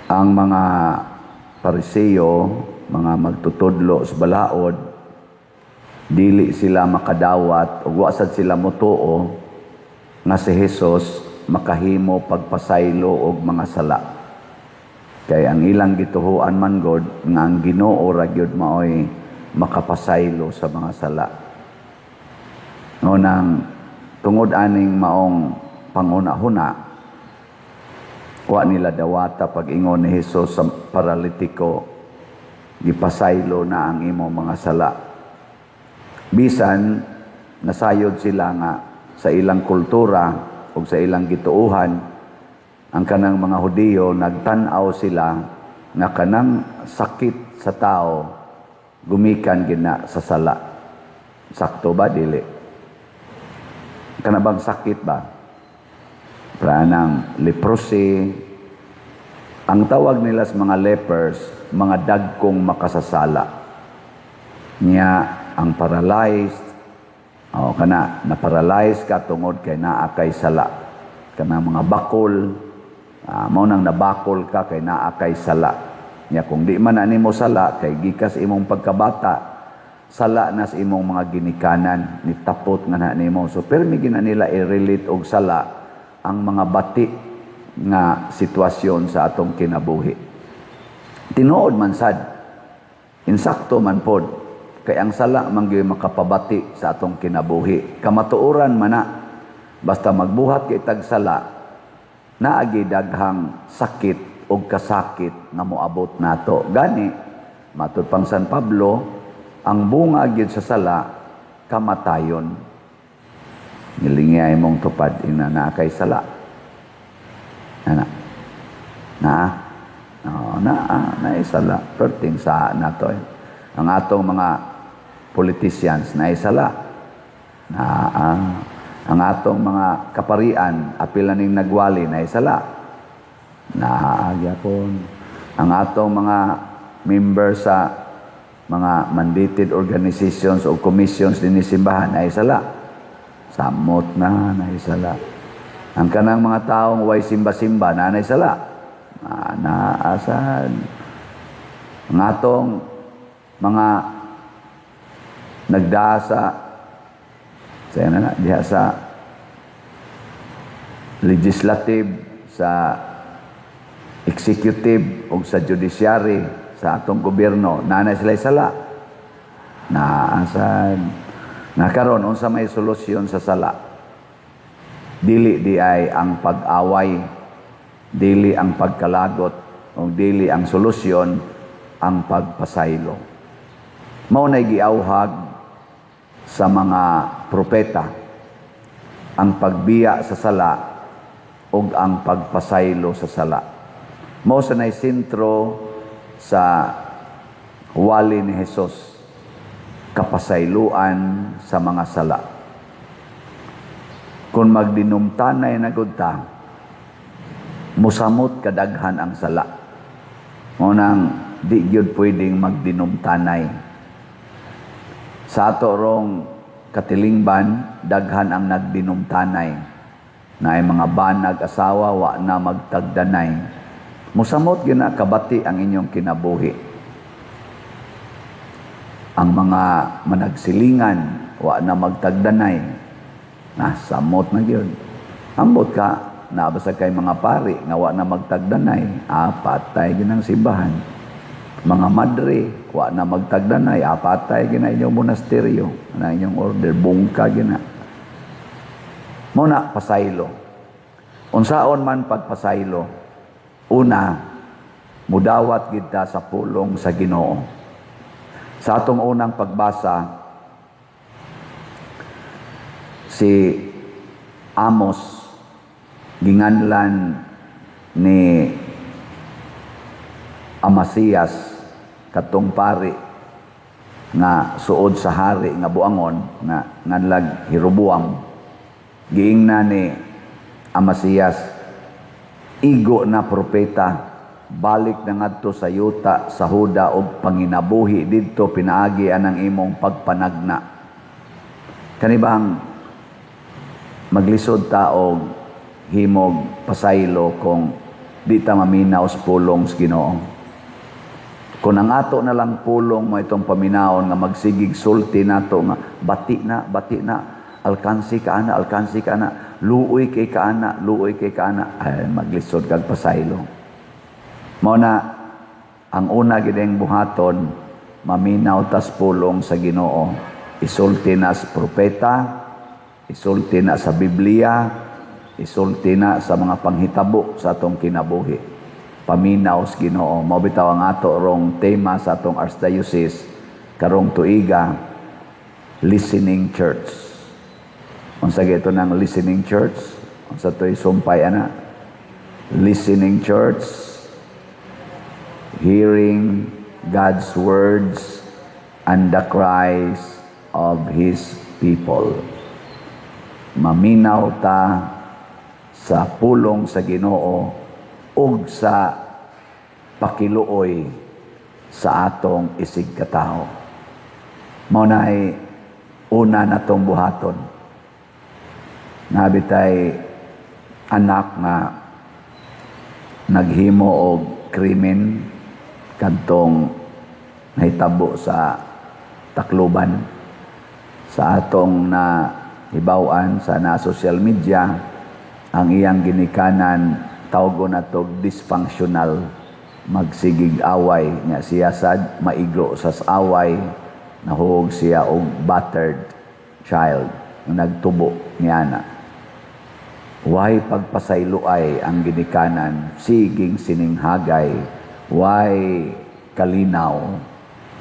Ang mga Pariseo, mga magtutudlo sa balaod, dili sila makadawat ug wa sad sila motuo nga si Jesus makahimo pagpasaylo og mga sala. Kay ang ilang gituhuan man god nga ang Ginoo ra gyud maoy makapasaylo sa mga sala. Ngunang tungod aning maong panguna-huna, wa nila dawata pag-ingon ni Jesus sa paralitiko, "Gipasaylo na ang imong mga sala." Bisan nasayod sila nga sa ilang kultura o sa ilang gituuhan, ang kanang mga Hudiyo, nagtan-aw sila nga kanang sakit sa tao gumikan gina sa sala. Sakto ba, dili? Kana bang sakit ba? Pranang leprosy, ang tawag nila sa mga lepers, mga dagkong makasasala. Nya ang paralyzed, o kana na-paralyzed ka tungod kay naa kay sala. Kana mga bakol, mao nang nabakol ka kay naa kay sala. Nya kung di man ani mo sala kay gikas imong pagkabata, sala na sa imong mga ginikanan, nitapot nga na nimo. So permi gina nila i-relate og sala ang mga bati nga sitwasyon sa atong kinabuhi. Tinuod man sad, insakto man pod, kay ang sala man gyud makapabati sa atong kinabuhi. Kamatuoran man na, basta magbuhat kay tag sala, naagi daghang sakit og kasakit nga moabot nato. Gani, matud pang San Pablo, ang bunga gyud sa sala, kamatayon. Ngilingi imong tupad ina naa kay sala. Ana. Na. Oh, na na sala. Perting sa nato. Eh. Ang atong mga politicians na sala. Na ang atong mga kaparian, apil na ning nagwali, na sala. Na gyapon. Ang atong mga member sa mga mandated organizations o commissions din simbahan ay sala. Samot na naisala. Ang kanang mga taong way simba-simba na naisala. Na naasan. Ang atong mga nagdaa sa na, diha sa legislative, sa executive o sa judiciary sa atong gobyerno, nanay sila sala. Naasan. Na karon, unsa may solusyon sa sala? Dili di ay ang pag-away, dili ang pagkalagot, o dili ang solusyon ang pagpasaylo. Mao nay giawhag sa mga propeta ang pagbiya sa sala ug ang pagpasaylo sa sala. Mao sa nay sentro sa wali ni Jesus, kapasayloan sa mga sala. Kung magdinumtanay na gud ta, musamot kadaghan ang sala. Mao nang di gyud pwedeng magdinumtanay. Sa ato rong katilingban, daghan ang nagdinumtanay. Naay mga banag asawa wa na magtagdanay. Musamot gyud na kabati ang inyong kinabuhi. Ang mga managsilingan wa na magtagdanay. Na samot na gyud. Ambot ka, nabasa kay mga pari nga wa na magtagdanay, patay gyud ang simbahan. Mga madre, wa na magtagdanay, patay gyud na inyong monasteryo, na inyong order, bungka gyud na. Mao na pasaylo. Unsaon man pagpasaylo? Una, mudawat gid ta sa pulong sa Ginoo. Sa atong unang pagbasa, si Amos ginganlan ni Amasias, katong pari nga suod sa hari nga buangon nga nganlag Jeroboam. Giingna ni Amasias, "Igo na propeta, balik na ngadto sa yuta sa Huda og panginabuhi didto pinaagi anang imong pagpanagna." Kani bang maglisod ta og himog pasaylo kung Di ta maminaw sa pulong sa Ginoo. Kung ang ato na lang pulong mo itong paminawon nga magsigig sulti nato nga bati na, bati na, alkansi ka ana, alkansi ka ana, luoy kay ka ana, luoy kay ka ana, ay maglisod kag pasaylo. Mao na ang una gid ang buhaton, maminaw tas pulong sa Ginoo. Isulti na sa propeta, isulti na sa Biblia, isulti na sa mga panghitabo sa atong kinabuhi. Paminaw sa Ginoo. Mao bitaw ang ato rong tema sa atong archdiocese karong tuiga, listening church. Unsa gito ng listening church? Unsa to'y sumpay ana? Listening church, hearing God's words and the cries of His people. Maminaw ta sa pulong sa Ginoo ug sa pakiluoy sa atong isig katawo. Mao na ay una natong buhaton. Nabitay anak nga naghimo og krimen kadtong nahitabo sa Tacloban. Sa atong na hibaw-an sa na social media, ang iyang ginikanan tawgon nato dysfunctional, magsigig away nya siya sad maigo sa away, nahuog siya og battered child nga nagtubo niana. Way pagpasayloay ang ginikanan, siging sininghagay, way kalinaw.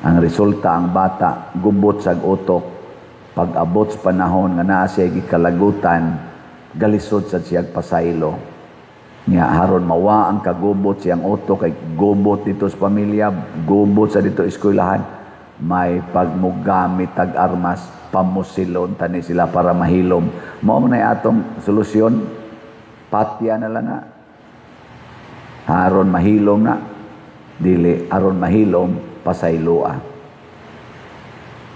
Ang resulta, ang bata gubot sa utok. Pag abot sa panahon nga naa siya gikalagutan, galisod sad siyag pasaylo. Nya haron mawa ang kagubot siyang utok kay gubot dito sa pamilya, gubot sa dito eskwelahan, may pagmugamit tag armas, pamusilon tani sila para mahilom. Mao man ay atong solusyon, patya na lang na. Haron mahilom na, dili aron mahilom, pasayloa.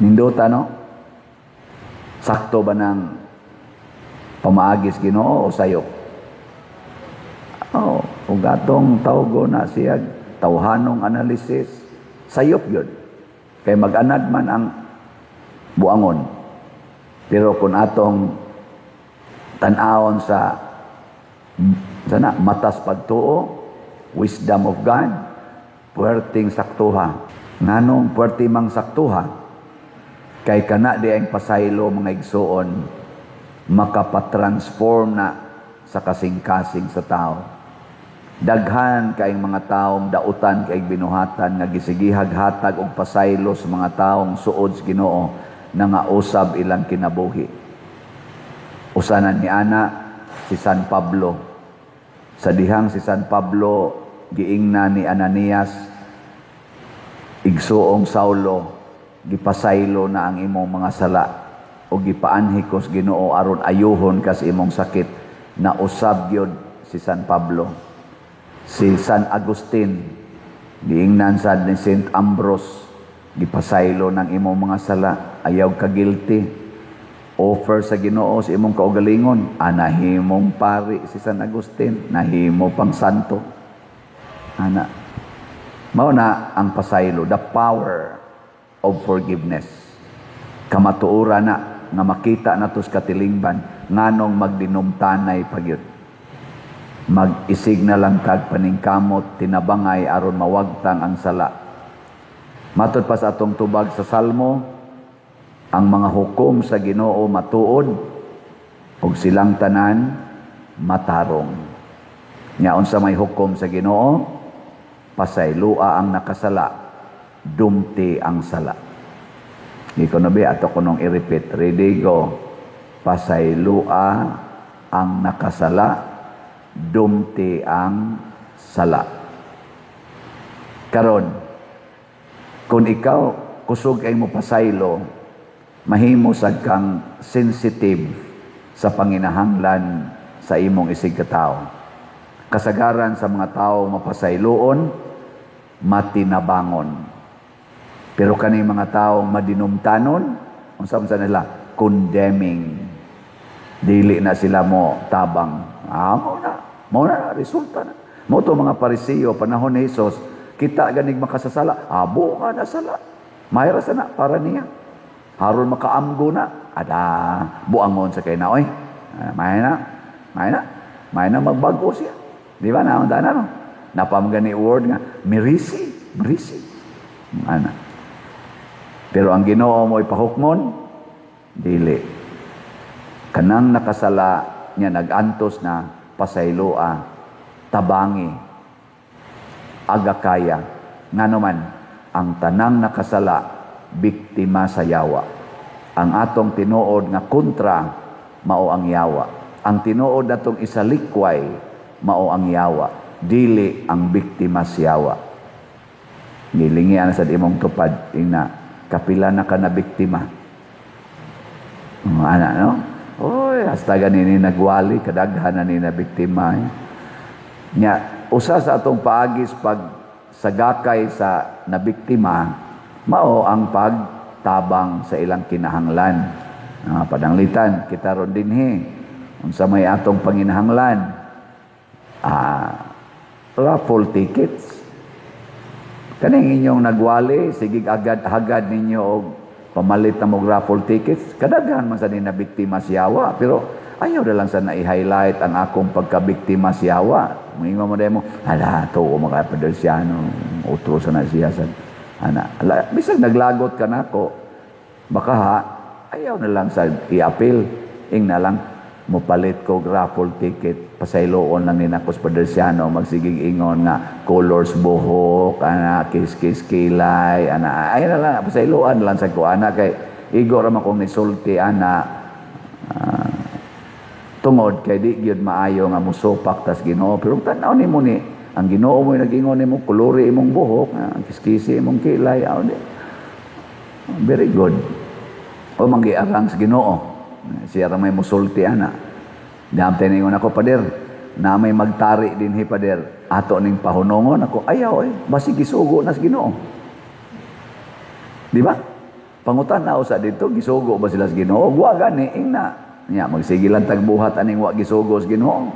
Nindota, no? Sakto ba ng pamaagis Ginoo o sayop? Oh, ug atong tawgo na siya tawhanong analysis, sayop yun. Kay mag-anad man ang buangon. Pero kung atong tan-awon sa sana matas pagtuo, wisdom of God, puwerteng saktuha. Nganong puwerte mang saktuha? Kay kana di ang pasaylo, mga igsuon, makapatransform na sa kasing-kasing sa tao. Daghan kaayong mga taong dautan kay binuhatan nga gisigihag hatag og pasaylo sa mga taong suod sa Ginoo na nga usab ilang kinabuhi. Usanan ni ana si San Pablo. Sa dihang si San Pablo giingna ni Ananias, "Igsuong Saulo, gipasaylo na ang imong mga sala o gipaanhi ko sa Ginoo aron ayuhon kas imong sakit." Na usab gyud si San Pablo. Si San Agustin, giingnan sad ni Saint Ambrose, "Gipasaylo ng imong mga sala, ayaw ka guilty. Offer sa Ginoo sa imong kaugalingon." Nahimong pari si San Agustin, nahimo pang santo. Ana. Mao na ang pasaylo, the power of forgiveness. Kamatuoran na nga makita nato sa katilingban, nganong magdinumtanay pagyud. Mag-isig na lang tag paningkamot, tinabangay aron mawagtang ang sala. Matod pa sa atong tubag sa Salmo, ang mga hukom sa Ginoo matuod ug silang tanan matarong. Nya unsa may hukom sa Ginoo? Pasaylua ang nakasala, dumti ang sala. Iko na ba ato kunong i-repeat? Ready, go. Pasaylua ang nakasala, dumti ang sala. Karon, kung ikaw kusog ay mo pasaylo, mahimo sad kang sensitive sa panginahanglan sa imong isig katao. Kasagaran sa mga tao mapasayloon, matinabangon. Pero kani mga tao madinumtanon, unsa man sa nila? Condemning. Dili na sila mo tabang. Ah, mao na resulta na. Mao to mga Parisiyo panahon ni Hesus, kita ganig makasasala, abo nga nasala. Mayra sa na para niya. Haron makaamgo na, ada buangon sa kay na oy. Ah, may na, may na, may na magbago siya. Di ba na na no? Napam gani word nga mirisi, mirisi. Ana. Pero ang Ginoo mo ipahukmon, dili. Kanang nakasala niya nagantos na, pasayloa, tabangi, agakaya. Ngano man, ang tanang nakasala, biktima sa yawa. Ang atong tinuod nga kontra, mao ang yawa. Ang tinuod natong isalikway, mao ang yawa. Dili ang biktima sa yawa. Gilingian sa imong tupad, ina, kapila na ka na biktima. Ana, no? Oy, hasta gani ni nagwali, kadaghan na ni na biktima. Eh. Nya, usa sa atong paagis pag sagakay sa nabiktima, mao ang pagtabang sa ilang kinahanglan. Pananglitan, kita ron dinhi. Unsa may atong panginahanglan? Raffle tickets. Kaning inyong nagwali, sige agad-hagad ninyo og pamalit na mog raffle tickets. Kadaghan man sa ni na biktima siyawa, pero ayaw na lang sa na i-highlight ang akong pagkabiktima siyawa. Moingon mo demo, ala, to mga Padersiano, utro sa na siya sa ana. Ala, bisag naglagot ka nako, baka ha, ayaw na lang sa i-appeal. Ing na lang, mopalit ko raffle ticket, pasayloon lang ni nako sa Padersiano, magsigig ingon nga colors buhok, ana, kiss-kiss kilay, ana, ay na lang, pasayloan lang sa ko, ana, kay igo ra man kong nisulti, ana, tungod kay di gyud maayo nga musupak tas Ginoo, pero tan-aw nimo ni ang Ginoo mo nag-ingon nimo kolori imong buhok, kiskisi imong kilay, aw di. Very good. O manggiarang sa Ginoo. Siya ra may musulti ana. Damte ningon ako, "Pader, na may magtari dinhi, pader. Ato ning pahunongon." Ako, "Ayaw eh, basi gisugo na sa Ginoo." Di ba? Pangutan na usa dito, gisugo ba sila sa Ginoo? Wa gani ingna. Nya magsige lang tagbuhat aning wa gisugo sa Ginoo.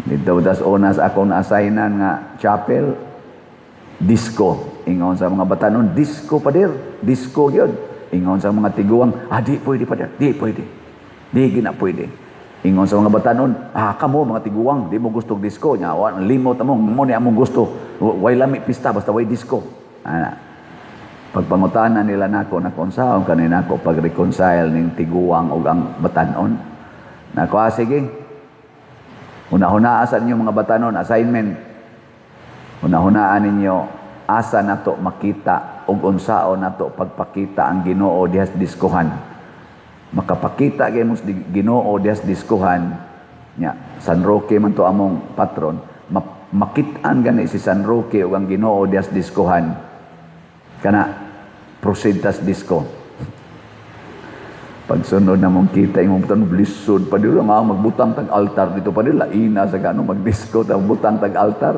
Dito das onas ako na assignan nga chapel disco. Ingon sa mga batanon, "Disco, pader, disco gyud." Ingon sa mga tiguang, "Ah, di pwede, pader, di pwede. Di gina pwede." Ingon sa mga batanon, "Ah, kamo mga tiguang, di mo gusto disco." Nya, wa limot amo, mo ni among gusto. Way lami pista basta way disco. Ana. Pagpangutana nila nako na kung unsaon kanina ako pag-reconcile ning tiguang ug ang batanon. Nako, "Ah, sige. Una-hunaa sa inyo mga batanon, assignment. Una-hunaan ninyo asa nato makita ug unsaon nato pagpakita ang Ginoo diha sa diskuhan. Makapakita kay mo sa Ginoo diha sa diskuhan nya, San Roque man to among patron, makit-an gani si San Roque ug ang Ginoo diha sa diskuhan. Kana proceed tas disco." Pagsunod na mong kita imong butang lisod pa dilo nga magbutang tag altar dito pa dilo, laina sa gano magdisco ta butang tag altar.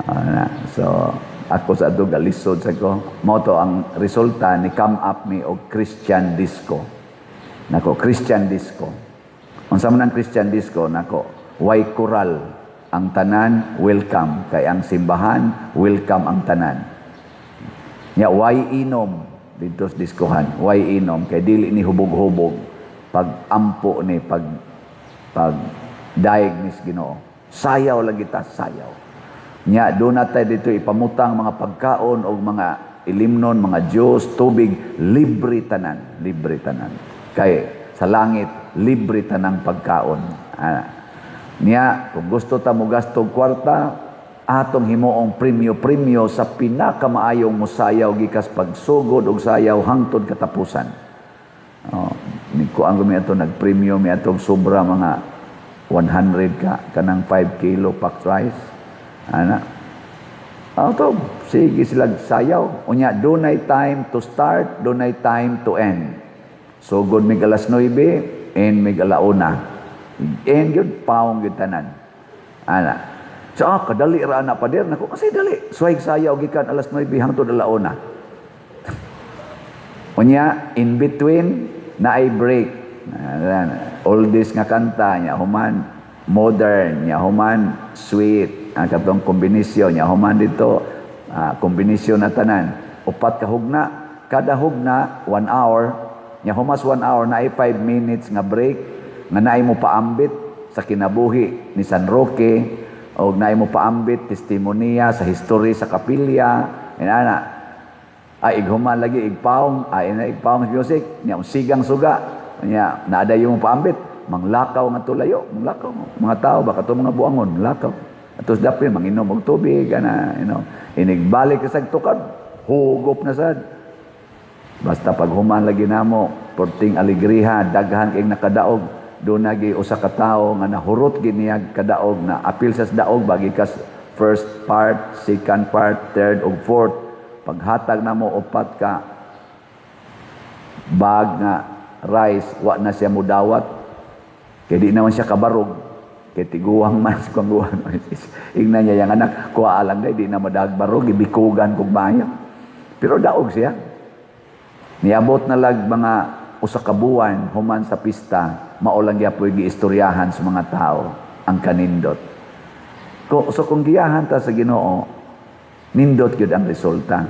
Ah, so ako sa adto galisod sa ko. Mao to ang resulta ni come up mi og Christian disco. Nako, Christian disco. Unsa man ang Christian disco nako? Way koral, ang tanan welcome kay ang simbahan welcome ang tanan. Nya way inom dito sa diskohan, way inom kay dili ni hubog-hubog pag ampo ni pag daig ni Ginoo. Sayaw lang kita, sayaw. Nya do na tayo dito ipamutang mga pagkaon o mga ilimnon, mga juice, tubig, libre tanan, libre tanan. Kay sa langit libre tanang pagkaon. Ah. Niya, kung gusto ta mo gasto kwarta, atong himuong premyo-premyo sa pinakamaayong musayaw gikas pagsugod og sayaw hangtod katapusan. Oh, nikuan ko mi ato, nagpremyo mi atong sobra mga 100 ka kanang 5 kilo packed rice. Ana. Ato, sige sila sayaw. Unya, dunay time to start, dunay time to end. Sugod mig alas 9, end mig alauna. End yun, paong yun tanan. Ana. So, kadali ra na, pader. Nako, kasi dali. Sway sayaw gikan alas 9 hangtod alauna. Unya, in between, na ay break. Oldies nga kanta niya, human, Modern nya human sweet ang katong kombinasyon nya human dito, kombinasyon na tanan, upat ka hugna, kada hugna 1 hour. Nya humas 1 hour, naay 5 minutes nga break nga naay mo paambit sa kinabuhi ni San Roque o naay mo paambit testimonya sa history sa kapilya, inana. Ay, ighuman lagi igpaong, ay na igpaong music nya, sigang suga nya naaday yung paambit, manglakaw nga tulayo, manglakaw mga tao baka to mga buangon, lakaw atos dapit, manginom og tubig ana, inigbalik ka sa tukad, hugop na sad. Basta pag human lagi namo, porting alegriha, daghan kay nakadaog. Do nagi usa ka tawo nga nahurot gid niya kadaog na apil sa daog bagi kas first part, second part, third ug fourth. Paghatag namo upat ka bag nga rice, wa na siya mudawat. Kay di naman siya kabarog. Kay tiguang man sa kangguan. Ingnan niya yung anak, kuha lang day, di na madag barog, ibikugan kog maayo. Pero daog siya. Niabot na lag mga usa ka buwan human sa pista, mao lang gyapoy giistoryahan sa mga tao ang kanindot. So kung giyahan ta sa Ginoo, nindot gyud ang resulta.